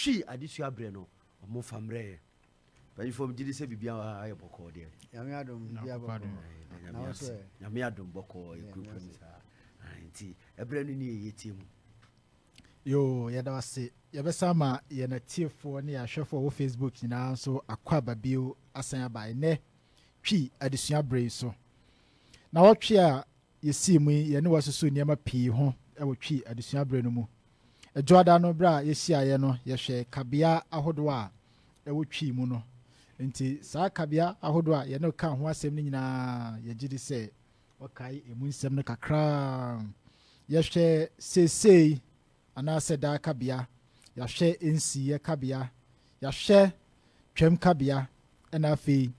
Twi adesua berɛ no, ɔmo fa mmerɛ yɛ mpanyinfoɔ. Megye di sɛ biribiara ayɛ bɔkɔɔ deɛ. Nyame adom, biribiara bɔkɔɔ. Na wo so ɛ? Nyame adom, bɔkɔɔ, yɛkurakura mu saa. Nti ɛberɛ no ne yɛyɛ tie mu. Yo, yɛda ase. Yɛbɛsa ma yɛn atiefoɔ ne yɛahwɛfoɔ wɔ Facebook nyinaa nso akɔ aba bio, asan aba ɛnɛ Twi adesua berɛ yi so. Na wɔtwe a yɛsii mu yi, yɛne wɔasusu nneɛma pii ho wɔ Twi adesua berɛ no mu. Adwoada no, berɛ a yɛhyiaeɛ no, yɛhwɛ kabea ahodoɔ a ɛwɔ Twi mu no. Nti saa kabea ahodoɔ a yɛne ka ho asɛm no nyinaa, yɛgye di sɛ wɔkae emu nsɛm no kakraa. Yɛhwɛ seesei anaasɛ daa kabea, yɛahwɛ nsiyɛ kabea, yɛahwɛ twam kabea, ɛna afei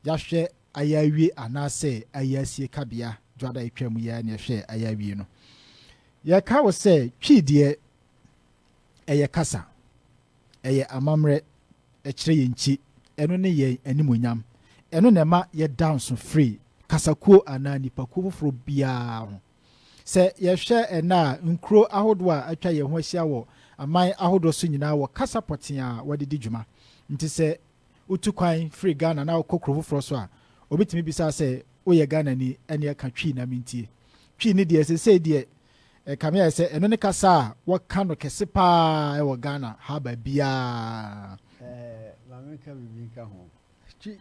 yɛahwɛ ayɛ awie anaasɛ ayɛ asie kabea. Dwoada atwa mu yɛ ne yɛhwɛ ayɛ awie no. Yɛka wɔ sɛ Twi deɛ, ɛyɛ kasa, ɛyɛ amammerɛ, ɛkyerɛ yɛn nkyi, ɛno ne yɛn animonyam, ɛno na ɛma yɛda nso firi kasakuo anaa nipakuo foforɔ biara ho. Sɛ yɛhwɛ ɛna a, nkuro ahodoɔ a atwa yɛn ho ahyia wɔ aman ahodoɔ so nyinaa wɔ kasa pɔtee a wɔde di dwuma. Nti sɛ wotu kwan firi Ghana na wokɔ kuro foforɔ so a, obitumi bisa sɛ woyɛ Ghana ni, ɛne ɛka Twi na mentie. Twi ne deɛ, sesei deɛ ɛkame ayɛ sɛ ɛno ne kasa a wɔka no kɛse paa ɛwɔ Ghana ha baabiaa. Maame, nka biribi nka ho. Twi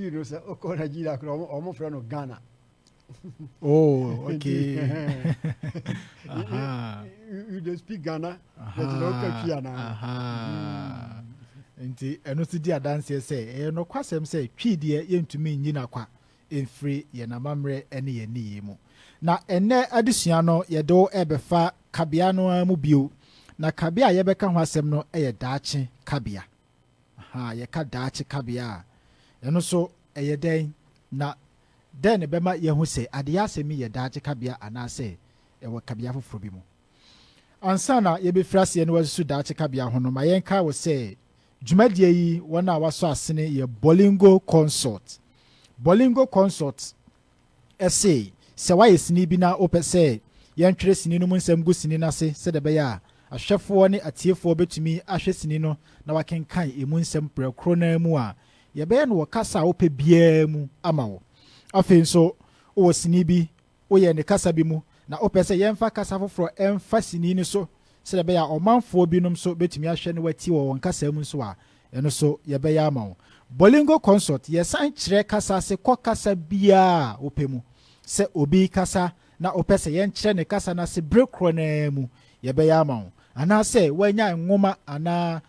no, sɛ wokɔ Nigeria koraa, ɔmo frɛ no Ghana. Oh, okay. You dey speak Ghana, but na woka Twi anaa? Nti ɛno nso di adanseɛ sɛ ɛyɛ nokwasɛm sɛ Twi deɛ, yɛntumi nyi no akwa mfiri yɛn amammerɛ ne yɛn nneyɛe mu. Na ɛnnɛ adesua no, yɛde wo ɛbɛfa kabea no ara mu bio. Na kabea a yɛbɛka ho asɛm no yɛ daakye kabea. Ha yɛka daakye kabea a, ɛno nso ɛyɛ dɛn, na dɛn na ɛbɛma yɛahu sɛ adeɛ asɛm yi yɛ daakye kabea anaasɛ ɛwɔ kabea foforɔ bi mu? Ansa na yɛbɛfiri aseɛ no wasusu daakye kabea ho no, ma yɛnka wɔ sɛ dwumadie yi, wɔn a wasɔ asene yɛ Bolingo Consult. Bolingo Consult ɛse sɛ woayɛ sini bi na wopɛ sɛ yɛntwerɛ sini no mu nsɛm gu sini no ase sɛdeɛ ɛbɛyɛ a ahwɛfoɔ ne atiefoɔ bɛtumi ahwɛ sini no na wakenkan emu nsɛm prɛ koro no mu a, yɛbɛyɛ no wɔ kasa a wopɛ biara mu ama wo. Afei nso, wowɔ sini bi, woyɛ ne kasa bi mu na wopɛ sɛ yɛmfa kasa foforɔ ɛmfa sini no so sɛdeɛ ɛbɛyɛ a ɔmanfoɔ binom nso bɛtumi ahwɛ no watie wɔ wɔn kasa mu nso a, ɛno so yɛbɛyɛ ama wo. Bolingo Consult, yɛsan kyerɛ kasa ase kɔ kasa biara a wopɛ mu. Sɛ obi kasa na wopɛ sɛ yɛnkyerɛ ne kasa no ase bere korɔ naa mu, yɛbɛyɛ ama wo. Anaasɛ woanya nwoma anaa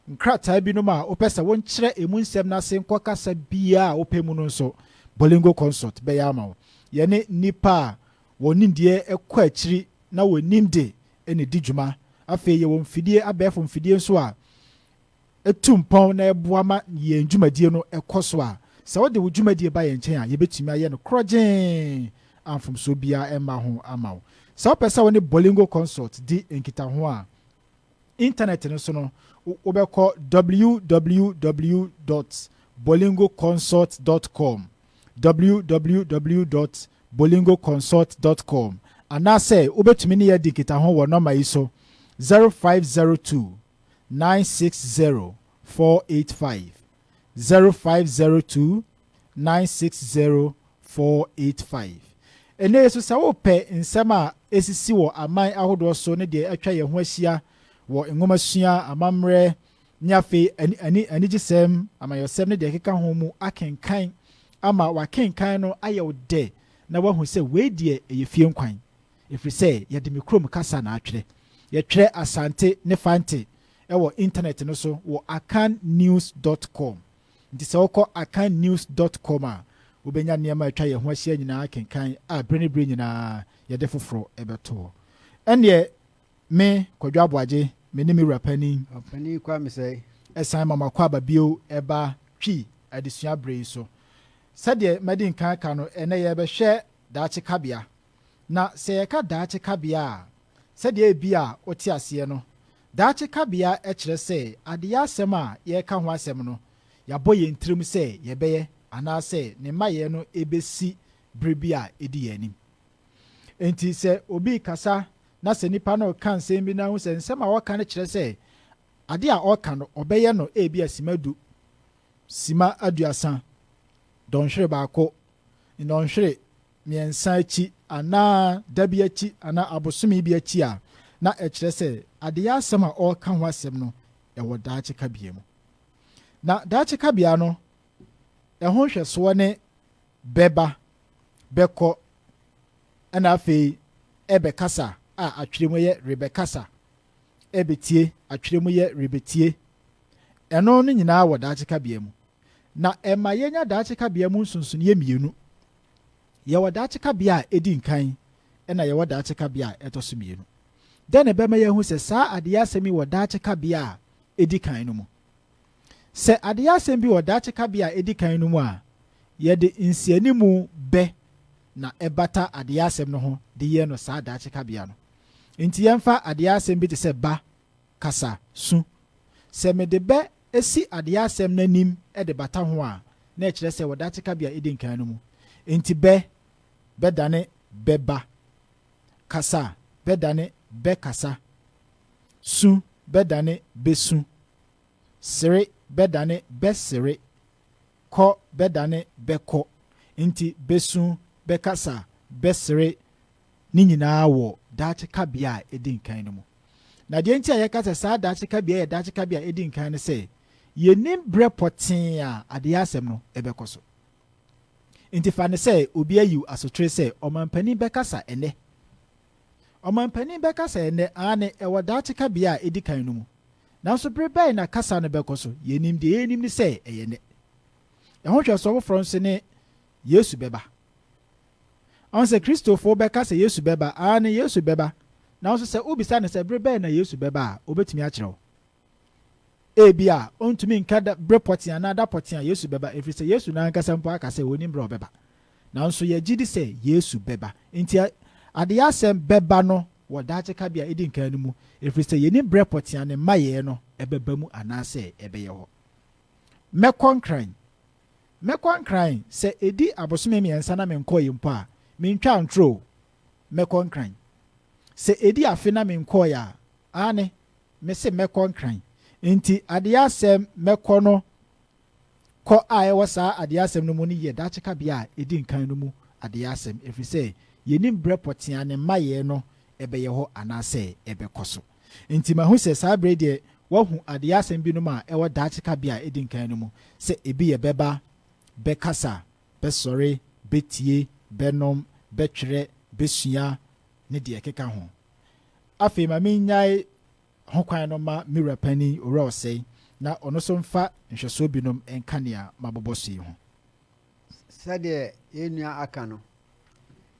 nkrataa binom a wopɛ sɛ wonkyerɛ emu nsɛm no ase nkɔ kasa biara a wopɛ mu no nso, Bolingo Consult bɛyɛ ama wo. Yɛne nnipa a wɔn nimdeɛ kɔ akyiri na wɔnim de ne di dwuma. Afei yɛwɔ mfidie, abɛɛfo mfidie nso a etu mpɔn na ɛboa ma yɛn dwumadie no ɛkɔ so a, sɛ wode wo dwumadie ba yɛn nkyɛn a, yɛbɛtumi ayɛ no korɔgyee a mfomsoɔ biara ɛmma ho ama wo. Sɛ wopɛ sɛ wo ne Bolingo Consult di nkitaho a, internet no so no, wobɛkɔ www.bolingoconsult.com, www.bolingoconsult.com, anaasɛ wobɛtumi ne yɛ di nkitaho wɔ nɔma yi so: 0502 960 485, 0502 960 485. Ɛnɛ so, sɛ wopɛ nsɛm a ɛsisi wɔ aman ahodoɔ so ne deɛ atwa yɛn ho ahyia wɔ nwomasua, amammerɛ ne afei ani anigyesɛm, amayɔsɛm ne deɛ ɛkeka ho mu akenkan ama wakenkan no ayɛ wo dɛ na wahu sɛ wei deɛ ɛyɛ fie nkwan, ɛfiri sɛ yɛde me kurom kasa na atwerɛ. Yɛtwerɛ Asante ne Fante ɛwɔ internet no so wɔ akannews.com. Nti sɛ wokɔ akannews.com a, wobɛnya nneɛma a atwa yɛn ho ahyia nyinaa kenkan a bere ne bere nyinaa yɛde foforɔ ɛbɛto hɔ. Ɛnneɛ me Kwadwo Aboagye, me ne me wura panin Ɔpanin Kwame Sɛe, ɛsan ma makɔ aba bio ɛba Twi adesua bere yi so. Sɛdeɛ madi nkan ka no, ɛnɛ yɛbɛhwɛ daakye kabea. Na sɛ yɛka daakye kabea a, sɛdeɛ ebi a wote aseɛ no, daakye kabea kyerɛ sɛ adeyɛ asɛm a yɛreka ho asɛm no, yɛabɔ yɛn tirim sɛ yɛbɛyɛ anaasɛ ne mmayɛ no ɛbɛsi bere bi a ɛdi yɛn anim. Enti sɛ obi kasa na sɛ nipa no ka nsɛm bi na ho sɛ nsɛm a wɔka no kyerɛ sɛ Ade a ɔreka no, ɔbɛyɛ no ebia sima du, sima aduasa, dɔnhwere baako, nnɔnhwere mmiɛnsa akyi anaa da bi akyi anaa abosome bi akyi a, na ɛkyerɛ sɛ adeyɛ asɛm a ɔreka ho asɛm no, ɛwɔ daakye kabea mu. Na daakye kabea no, ɛho nhwɛsoɔ ne bɛba, bɛkɔ, ɛna afei ɛbɛkasa a atwerɛ mu yɛ rebɛkasa, ɛbɛtie, atwerɛ mu yɛ rebɛtie. Ɛno no nyinaa wɔ daakye kabea mu. Na ɛma yɛnya daakye kabea mu nsonsonoeɛ mmienu. Yɛwɔ daakye kabea a ɛdi nkan, ɛna yɛwɔ daakye kabea a ɛtɔ so mmienu. Dɛn na ɛbɛma yɛahu sɛ saa adeyɛ asɛm yi wɔ daakye kabea a ɛdi kan no mu? Sɛ adeyɛ asɛm bi wɔ daakye kabea a ɛdi kan no mu a, yɛde nsianimu bɛ na ɛbata adeyɛ asɛm no ho de yɛ no saa daakye kabea no. Enti yɛmfa adeyɛ asɛm bi te sɛ ba, kasa, su. Sɛ mede bɛ si adeyɛ asɛm no anim de bata ho a, na ɛkyerɛ sɛ wɔ daakye kabea a edi nkan no mu. Enti bɛ bɛdane bɛba, kasa bɛdane bɛkasa, su bɛdane besu, sere bɛdane bɛsere, kɔ bɛdane bɛkɔ. Enti besu, bɛkasa, bɛsere ne nyinaa wɔ daakye kabea a edi nkan no mu. Na deɛ nti a yɛka sɛ saa daakye kabea yɛ daakye kabea a edi nkan ne sɛ, yennim berɛ pɔtee a adeyɛ asɛm no bɛkɔ so. Enti fa no sɛ obi ayi wo asotire sɛ ɔmampanin bɛkasa ɛnnɛ. Ɔmampanin bɛkasa ɛnnɛ, aane, ɛwɔ daakye kabea a edi kan no mu. Nanso bere bɛn na kasa no bɛkɔ so? Yennim. Deɛ yenim ne sɛ ɛyɛ nnɛ. Ɛho nhwɛsoɔ foforɔ nso ne Yesu bɛba. Ɔn sɛ Kristofo bɛka sɛ Yesu bɛba, aane, Yesu bɛba. Nanso sɛ wobisa no sɛ bere bɛn na Yesu bɛba a, obetumi akyerɛ wo. Ebia ontumi nka da, bere pɔtee anaa da pɔtee a Yesu bɛba, efiri sɛ Yesu no ankasa mpo aka sɛ onnim bere a ɔbɛba. Nanso yɛgye di sɛ Yesu bɛba. Enti adeyɛ asɛm bɛba no wɔ daakye kabea a edi nkan no mu, efiri sɛ yennim bere pɔtee a ne mmayɛe no bɛba mu anaasɛ ɛbɛyɛ hɔ. Mɛkɔ Nkran. Mɛkɔ Nkran, sɛ ɛdi abosome mmiɛnsa na menkɔeɛ mpo a, mentwaa ntorɔ o, mɛkɔ Nkran. Sɛ ɛdi afe na menkɔeɛ a, aane, mese mɛkɔ Nkran. Enti adeɛ asɛm mɛkɔ no kɔ a ɛwɔ saa adeɛ asɛm no mu no yɛ daakye kabea a ɛdi nkan no mu adeɛ asɛm, ɛfiri sɛ yɛnnim berɛ pɔtee a ne mmayɛɛ no ɛbɛyɛ hɔ anaasɛ ɛbɛkɔ so. Enti mahu sɛ saa berɛ yi deɛ woahu adeyɛ asɛm binom a ɛwɔ daakye kabea a edi nkan no mu, sɛ ebi yɛ bɛba, bɛkasa, bɛsɔre, bɛtie, bɛnom, bɛtwerɛ, bɛsua, ne deɛ ɛkeka ho. Afei ma mennyae hokwan no mma me wura panin, Owura Osei, na ɔno nso mfa nhwɛsoɔ binom nka nea mabobɔ so yi ho. Sɛdeɛ yɛn nua aka no,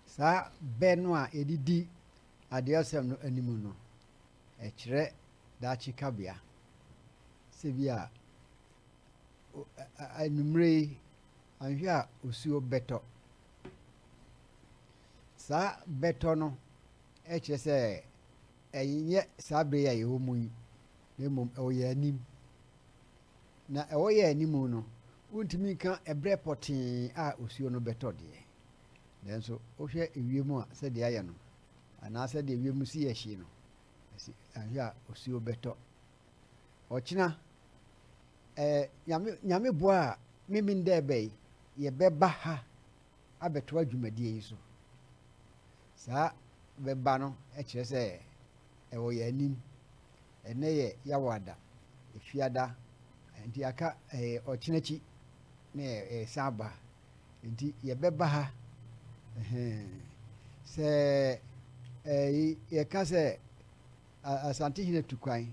saa bɛ no a yɛde di adeɛsɛm no anim no, ɛkyerɛ daakye kabea. Sɛ bi a anwummerɛ yi, anhwɛ a osuo bɛtɔ. Saa bɛtɔ no kyerɛ sɛ ɛnyɛ saa berɛ yi a yɛwɔ mu yi, na mmom ɛwɔ yɛn anim. Na ɛwɔ yɛn anim no, wontumi nka ɛberɛ pɔtee a osuo no bɛtɔ deɛ. Nanso wohwɛ ewiem a sɛdeɛ ayɛ no, anaa sɛdeɛ wiem si yɛ hye no, ɛsi ahwɛ a osuo bɛtɔ. Ɔkyena, ɛɛ nyame nyame boa a memen dɛ bɛ yi, yɛbɛba ha abɛtoa dwumadie yi so. Saa bɛba no kyerɛ sɛ ɛwɔ yɛn anim. Ɛnnɛ yɛ Yawoada, Efiada, nti aka ɛɛ ɔkyena akyi na yɛsan aba. Nti yɛbɛba ha. Ɛhɛn. Sɛ ɛyi yɛka sɛ Asantehene tu kwan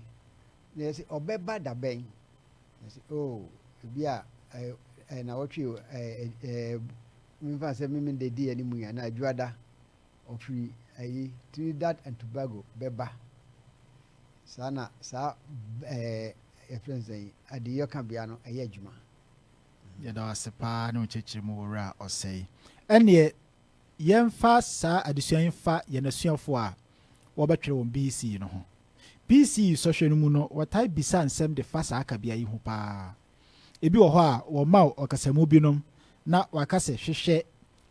na yɛsɛ ɔbɛba da bɛn? Yɛsɛ oh ebi a ɛɛ nawɔtwe ɛɛ ɛɛ memfa sɛ meme da di anim yi anaa adwuada ɔfiri ayi Trinidad and Tobago bɛba. Saa na saa ɛɛ yɛfrɛ no sɛn adeyɔ kabea no ɛyɛ adwuma. Yɛda wo ase paa ne wo nkyerɛkyerɛ mu Owura Ɔsɛe. Ɛnneɛ yɛmfa saa adesua yi mfa yɛn asuafoɔ a wɔbɛtwerɛ wɔn BECE no ho. BECE sɔhwɛ no mu no, wɔtae bisa nsɛm de fa saa kabea yi ho paa. Ebi wɔ hɔ a wɔma wo ɔkasamu binom na wɔaka sɛ hwehwɛ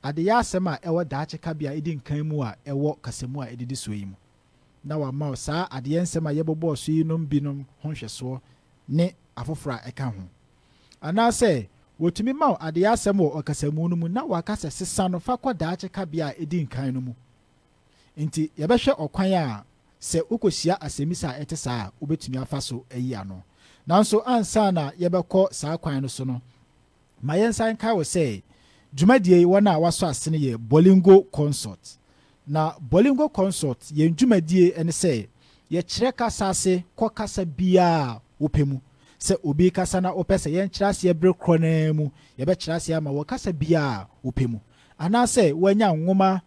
adeyɛ asɛm a ɛwɔ daakye kabea a edi nkan mu a ɛwɔ kasamu a edidi soɔ yi mu. na wama wo saa adeyɛ nsɛm a yɛbobɔɔ so yinom binom ho nhwɛsoɔ ne afoforɔ a ɛka ho. Anaasɛ wɔtumi ma wo adeyɛ asɛm wɔ ɔkasamu no mu na wɔaka sɛ sesa no fa kɔ daakye kabea a ɛdi nkan no mu. Enti yɛbɛhwɛ ɔkwan a sɛ wokɔhyia asɛmmisa a ɛte saa a wobɛtumi afa so ayi ano. Nanso ansa na yɛbɛkɔ saa kwan no so no, ma yɛnsan nkae wo sɛ dwumadie yi wɔn a wɔasɔ asene yɛ Bolingo Consult. Na Bolingo Consult yɛn dwumadie ne sɛ yɛkyerɛ kasa ase kɔ kasa biara a wopɛ mu. Sɛ obi rekasa na wopɛ sɛ yɛnkyerɛ aseɛ bere korɔ no ara mu, yɛbɛkyerɛ aseɛ ama wɔ kasa biara a wopɛ mu. Anaasɛ woanya nwoma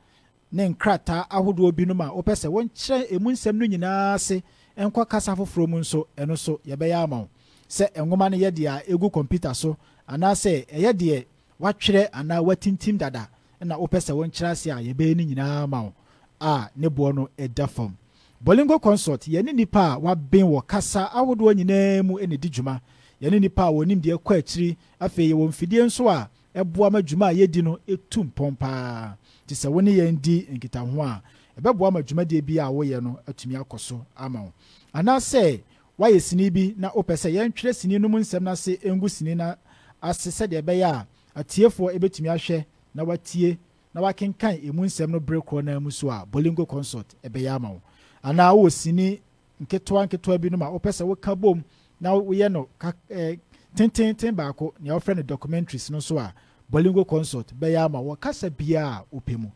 ne nkrataa ahodoɔ binom a wopɛ sɛ wonkyerɛ emu nsɛm no nyinaa ase nkɔ kasa foforɔ mu nso, ɛno nso yɛbɛyɛ ama wo. Sɛ nwoma no yɛ deɛ a ɛgu kɔmputa so anaasɛ ɛyɛ deɛ wɔatwerɛ anaa wɔatintim dada na wopɛ sɛ wonkyerɛ ase a, yɛbɛyɛ ne nyinaa ama wo a ne boɔ no da fam. Bolingo Consult, yɛne nnipa a wɔaben wɔ kasa ahodoɔ nyinaa mu na ɛdi dwuma. Yɛne nnipa a wɔn nimdeɛ kɔ akyiri. Afei yɛwɔ mfidie nso a ɛboa ma dwuma a yɛdi no tu mpɔn pa ara. Nti sɛ wo ne yɛn di nkitaho a, ɛbɛboa ma dwumadie biara a woyɛ no atumi akɔ so ama wo. Anaasɛ woayɛ sini bi na wopɛ sɛ yɛntwerɛ sini no mu nsɛm no ase ngu sini no ase sɛdeɛ ɛbɛyɛ a atiefoɔ bɛtumi ahwɛ na wɔatie na wɔakenkan ɛmu nsɛm no bere korɔ no ara mu so a, Bolingo Consult bɛyɛ ama wo. Anaa wowɔ sini nketewa nketewa binom a wopɛ sɛ woka bom na woyɛ no ka eh, tenteenten baako, nea wɔfrɛ no documentaries no nso a, Bolingo Consult bɛyɛ ama wo wɔ kasa biara a wopɛ mu.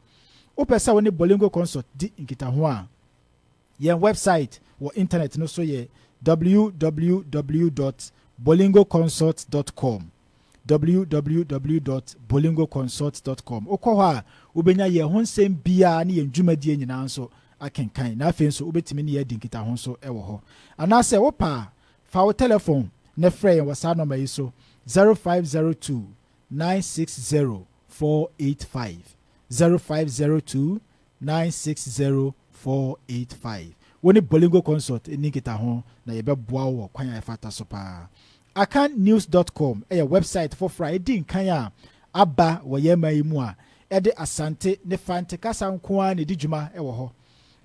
Wopɛ sɛ wo ne Bolingo Consult di nkitaho a, yɛn wɛbsaet wɔ intanɛt no so yɛ www dot bolingoconsult dot com, www dot bolingoconsult dot com. Wokɔ hɔ a, wobɛnya yɛn ho nsɛm biara ne yɛn dwumadie nyinaa nso akenkan, na afei nso wobɛtumi ne yɛn adi nkitaho nso wɔ hɔ. Anaasɛ wopɛ a, fa wo tɛlɛfon na frɛ yɛn wɔ saa nɔma yi so, 0502 960 485, 0502 960 485. Wo ne Bolingo Consult nni nkitaho na yɛbɛboa wo wɔ kwan a ɛfata so paa. Akannews dot com yɛ wɛbsaet foforɔ a ɛdi nkan a aba wɔ yɛn man yi mu a ɛde Asante ne Fante kasa nko ara na ɛdi dwuma wɔ hɔ.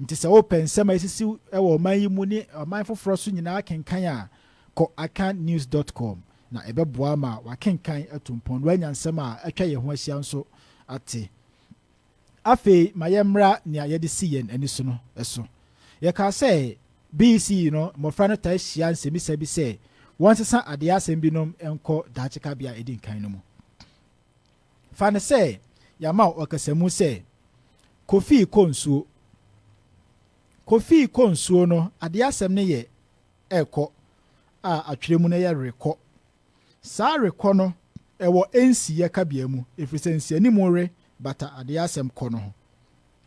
Nti sɛ wopɛ nsɛm a ɛsisi wɔ ɔman yi mu ne ɔman foforɔ so nyinaa kenkan a, kɔ akannews dot com na ɛbɛboa ma w'akenkan atu mpɔn na woanya nsɛm a atwa yɛn ho ahyia nso ate. Afei ma yɛmmra nea yɛde si yɛn ani so no so. Yɛkaa sɛ BECE no mmofra no taa hyia nsɛmmisa bi sɛ wɔnsesa adeyɛ asɛm binom nkɔ daakye kabea a edi nkan no mu. Fa no sɛ yɛama wo ɔkasamu sɛ, Kofi kɔ nsuo. Kofi kɔ nsuo no adeyɛ asɛm no yɛ ɛrekɔ a atwerɛ mu no yɛ rekɔ. Saa rekɔ no, ɛwɔ nsiyɛ kabea mu, ɛfiri sɛ nsianimu re bata adeɛ asɛm kɔ no ho.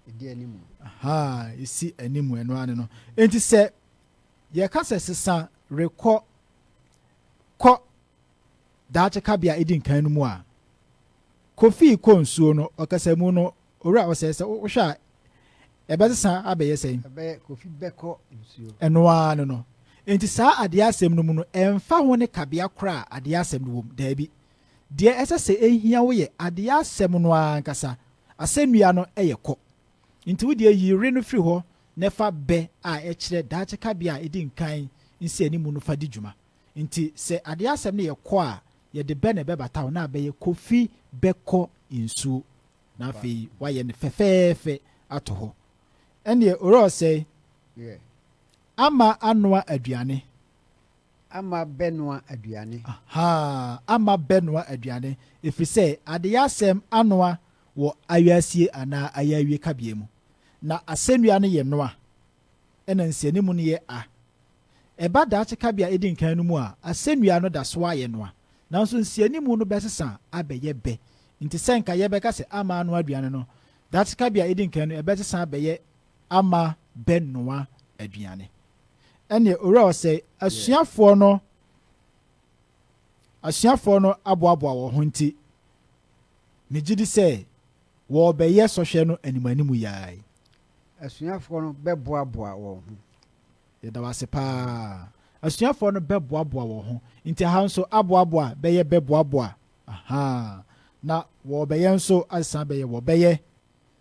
Ɛdi animu. Ahaa, ɛsi animu, ɛno ara ne no. Enti sɛ yɛka sɛ sesa rekɔ kɔ daakye kabea a ɛdi nkan no mu a, Kofi kɔ nsuo no, ɔkasamu no, Owura Osei, sɛ wohwɛ a, ɛbɛsesa abɛyɛ sɛn? Ɛbɛyɛ Kofi bɛkɔ nsuo. Ɛno ara ne no. Enti saa adeɛ asɛm no mu no, ɛmfa ho ne kabea korɔ a adeɛ asɛm no wom. Daabi. Deɛ ɛsɛ sɛ ɛhia wo yɛ adeɛ asɛm no ara ankasa. Asɛnnua no yɛ kɔ. Enti wo deɛ yi re no firi hɔ na fa bɛ a ɛkyerɛ daakye kabea a ɛdi nkan nsianimu no fa di dwuma. Enti sɛ adeɛ asɛm no yɛ kɔ a, yɛde bɛ na ɛbɛbata ho na abɛyɛ Kofi bɛkɔ nsuo. Na afei wayɛ no fɛfɛɛfɛ ato hɔ. Ɛnneɛ Owura Osei, Ama anoa aduane. Ama bɛnoa aduane. Ahaa, ama bɛnoa aduane, ɛfiri sɛ adeyɛ asɛm anoa wɔ awiasie anaa ayaawie kabea mu. Na asɛnnua no yɛ noa, ɛna nsianimu no yɛ a. Ɛba daakye kabea a edi nkan no mu a, asɛnnua no da so ara yɛ noa, nanso nsianimu no bɛsesa abɛyɛ bɛ. Enti sɛ anka yɛbɛka sɛ ama anoa aduane no, daakye kabea a edi nkan no, ɛbɛsesa abɛyɛ ama bɛnoa aduane. Ɛnneɛ, Owura Osei, asuafoɔ no asuafoɔ no aboaboa wɔn ho nti, megye di sɛ wɔrebɛyɛ sɔhwɛ no animuanimu yi ara yi. Asuafoɔ no bɛboaboa wɔn ho. Yɛda wo ase paa. Asuafoɔ no bɛboaboa wɔn ho. Nti aha nso aboaboa bɛyɛ bɛboaboa. Ahaa. Na wɔrebɛyɛ nso asan bɛyɛ wɔbɛyɛ.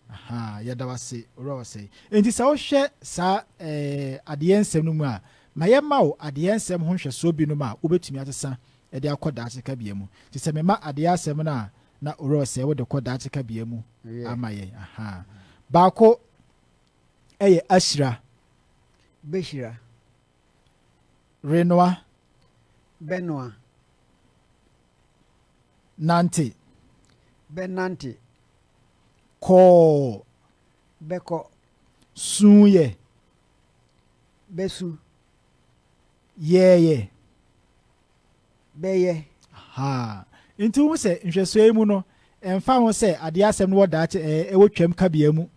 Aha, yɛda wo ase, Owura Osei. Enti sɛ wohwɛ saa eh, adeyɛ nsɛm no mu a, ma yɛmma wo adeyɛ nsɛm ho nhwɛsoɔ binom a wobɛtumi asesa de akɔ daakye kabea mu. Nti sɛ mema adeyɛ asɛm no a, na Owura Osei wode kɔ daakye kabea mu ama yɛn. Aha. Baako yɛ ahyira. Bɛhyira. Renoa. Bɛnoa. Nante. Bɛnante. Kɔɔ. Bɛkɔ. Suiɛ. Bɛsu. Yɛɛyɛ. Bɛyɛ. Ahaa. Nti wohu sɛ nhwɛsoɔ yi mu no, ɛmfa ho sɛ adeɛ asɛm no wɔ daakye ɛɛ ɛwɔ twam kabea mu,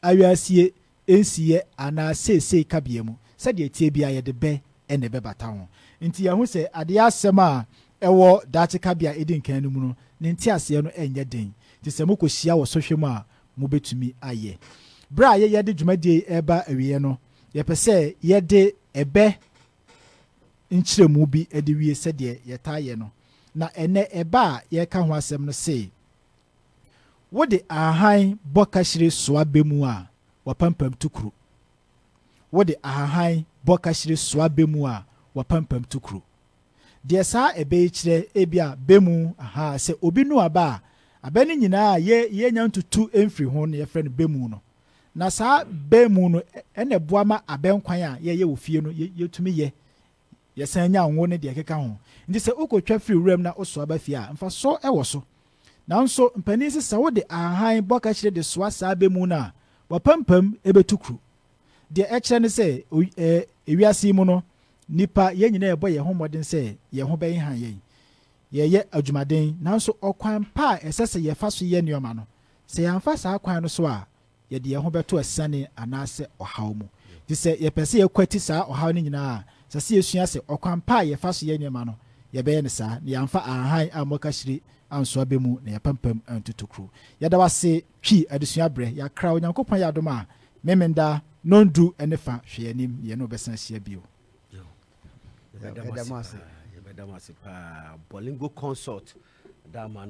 awiasie, nsiyɛ anaa seesei kabea mu, sɛdeɛ ɛteɛ biara yɛde bɛ na ɛbɛbata ho. Nti yɛahu sɛ adeɛ asɛm a ɛwɔ daakye kabea a ɛdi nkan no mu no, ne nteaseɛ no nyɛ den. Nti sɛ mokɔhyia wɔ sɔhwɛ mu a, mobɛtumi ayɛ. Berɛ a yɛde dwumadie yi reba awieɛ no, yɛpɛ sɛ yɛde ɛbɛ nkyerɛmu bi de wie sɛdeɛ yɛtaa yɛ no. Na ɛnnɛ ɛbɛ a yɛreka ho asɛm no se, Wode ahahan bɔ kahyire soa bɛ mu a, w'apampam tu kuro. Wode ahahan bɔ kahyire soa bɛ mu a, w'apampam tu kuro. Deɛ saa ɛbɛ yi kyerɛ, ebia bɛ mu, ahaa, sɛ obi nu aba a, abɛ no nyinaa a yɛ, yɛnnya ntutu mfiri ho no yɛfrɛ no bɛ mu no. Na saa bɛ mu no, ɛna ɛboa ma abɛ nkwan a yɛyɛ wɔ fie no, yɛ, yɛtumi yɛ. Yɛsan nya ngo ne deɛ ɛkeka ho. Nti sɛ wokɔtwa firi wuram na wosoa ba fie a, mfasoɔ wɔ so. Nanso mpanin se sɛ wode ahahan bɔ kahyire de soa saa bɛ mu no a, w'apampam bɛtu kuru. Deɛ ɛkyerɛ ne sɛ, ewiase yi mu no, nnipa, yɛn nyinaa yɛbɔ yɛn ho mmɔden sɛ yɛn ho bɛheha yɛn. Yɛyɛ adwumaden, nanso ɔkwan pa a ɛsɛ sɛ yɛfa so yɛ nneɛma no, sɛ yɛamfa saa kwan no so a, yɛde yɛn ho bɛto asiane anaasɛ ɔhaw mu. Enti sɛ yɛpɛ sɛ yɛkwati saa ɔhaw no nyinaa a, ɛsɛ sɛ yesua sɛ ɔkwan pa a yɛfa so yɛ nneɛma no, yɛbɛyɛ no saa, na yɛamfa ahahan ammɔ kahyire anso aba mu na yɛapampam antu tokuro. Yɛda wo ase Twi adesua berɛ. Yɛakra Onyankopɔn yɛ adom a, Memenda nɔndu ne fa hwɛ yɛn anim na yɛne wo bɛsan ahyia bio. Yɛbɛda mo ase paa. Yɛbɛda mo ase paa. Bolingo Consult da ama no.